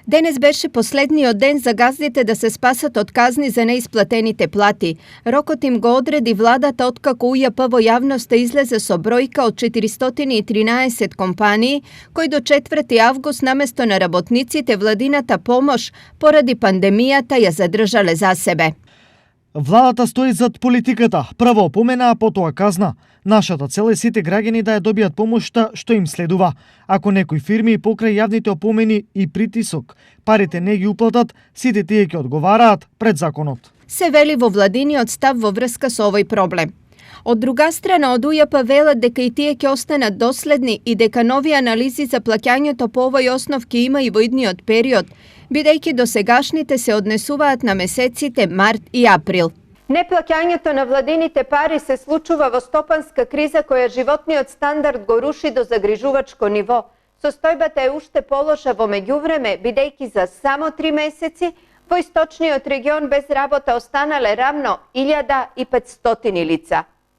Денес беше последниот ден за газдите да се спасат од казни за неисплатените плати. Рокот им го одреди владата откако УЈП во јавноста излезе со бројка од 413 компании, кои до 4 август наместо на работниците владината помош поради пандемијата ја задржале за себе. Владата стои зад политиката. Прво опомена, а потоа казна. Нашата цел е сите граѓани да ја добијат помошта што им следува. Ако некои фирми покрај јавните опомени и притисок парите не ги уплатат, сите тие ќе одговараат пред законот. Се вели во владиниот став во врска со овој проблем. Од друга страна, од УЈП велат дека и тие ќе останат доследни и дека нови анализи за плаќањето по овој основ ќе има и во идниот период, бидејќи досегашните се однесуваат на месеците март и април. Неплаќањето на владините пари се случува во стопанска криза која животниот стандард го руши до загрижувачко ниво. Состојбата е уште полоша во меѓувреме, бидејќи за само 3 месеци во источниот регион без работа останале рамно 1500 лица.